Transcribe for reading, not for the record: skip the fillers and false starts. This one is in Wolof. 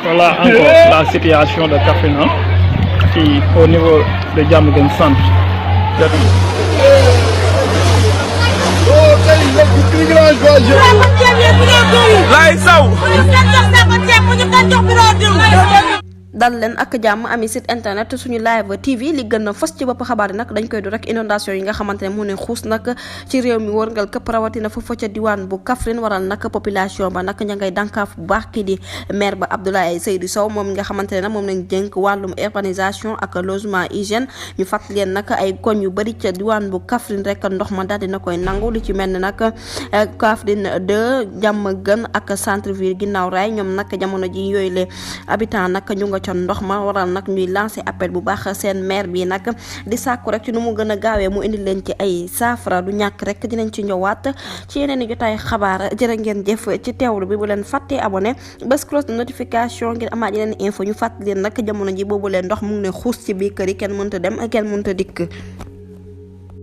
Voilà encore la situation de Kaffrine qui au niveau de Diamaguène Centre. dal leen ak jàmm ami site internet suñu live tv li gën a fës ci bopp xabaar yi nag dañ koy du rek inondation yi nga xamante ne mu ne xuus nag ci réew mi wërngal këpp rawatina foofa ca diwaan bu Kaffrine waral nag population ba nag ña ngay dànkaaf bu baax kii di maire ba Abdoulaye Seydou Sow moom nga xamante ne nag moom lañ jënk wàllum urbanisation ak logement hygiène ñu fàttali leen nag ay koñ yu bëri ca diwaan bu Kaffrine rek ndox ma daal dina koy nangu li ci mel ne nag Kaffrine 2 Diamaguène ak centre ville ginnaaw raay ñoom nag jamono ji yooyu les habitants nag ñu nga ndox ma waral nag ñuy lancer appel bu baax seen maire bi nag di sàkku rek ci nu mu gën a gaawee mu indi leen ci ay saafara du ñàkk rek dinañ ci ñëwaat ci yeneen i jotaay xabaar jërë ngeen jëf ci teewlu bi bu leen fàttee abonné bés cloche de notification ngir amaat yeneen info ñu fàttali leen nag jamono ji boobu leen ndox mu ngi ne xuus ci biir kër yi kenn mënta dem kenn mënta dikk